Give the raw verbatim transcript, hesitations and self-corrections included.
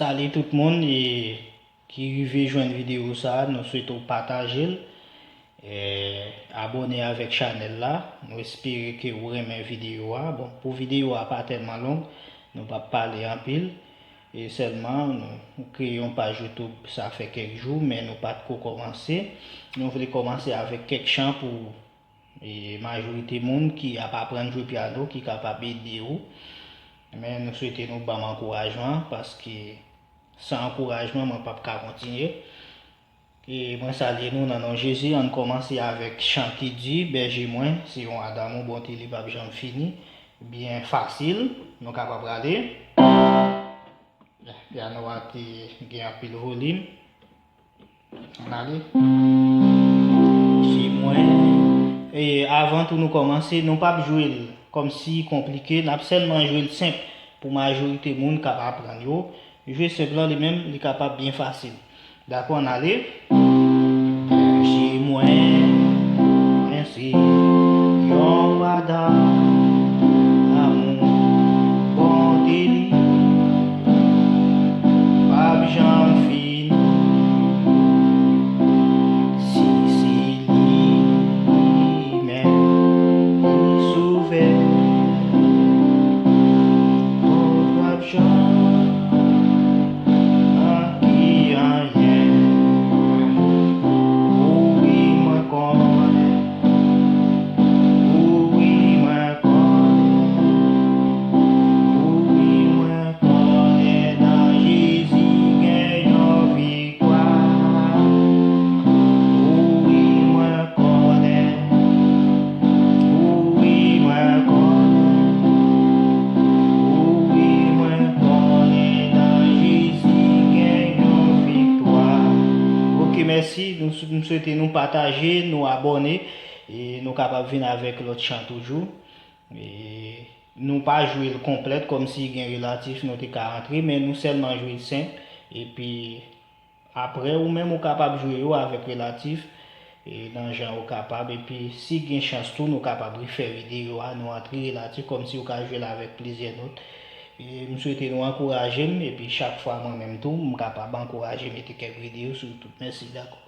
Salye tout moun e ki rive jwenn videyo sa a, nou swete w pataje l, e, abòne avèk chanèl la. Nou espere ke w renmen videyo a. Bon, pou videyo a pa tèlman long, nou p ap pale anpil. E sèlman, nou kreye yon paj YouTube, sa fè kèk jou, men nou pa t ko kòmanse. Nou vle kòmanse avèk kèk chan pou e majorite moun ki ap aprann jwe pyano ki kapab ede w. Men nou swete nou ban m ankourajman, paske san ankourajman, mwen p ap ka kontinye. E mwen salye nou nan non Jezi. Ann kòmanse avèk chan ki di, Bèje mwen, se yon adamou bonte li p ap janm fini. Byen fasil, nou kapab prale. Pyano a te gen anpil volim. Ann ale. Si mwen. E avan tou nou kòmanse, nou p ap jwe l kòmsi konplike, n ap sèlman jwe l senp pou majorite moun k ap aprann yo. Jwe senp lan li menm, li kapab byen fasil. Dakò, ann ale. Si mwen, mwen se yon wa damou, bonte li p ap janm fini. Si se li menm ki sovè, ou p ap janm manke anyen. O wi, mwen konnen. O wi, mwen konnen. O wi, mwen konnen nan Jezi gen yon viktwa. O wi, mwen konnen. O wi, mwen konnen. O wi, mwen konnen nan Jezi gen yon viktwa. Ok, mèsi. Nou sou- M swete nou pataje, nou abòne, e nou kapab vin avèk lòt chan toujou. E nou pa jwe l konplèt, kòmsi gen relatif nou te ka antre, men nou sèlman jwe l senp. Epi apre, ou menm ou kapab jwe yo avèk relatif, e nan jan ou kapab. Epi si gen chans tou, nou kapab refè videyo a, nou antre relatif, kòmsi ou ka jwe l avèk plizyè nòt. E m swete nou ankouraje m, epi chak fwa mwen menm tou, m kapab ankouraje mete kèk videyo sou YouTube. Mèsi, dakò.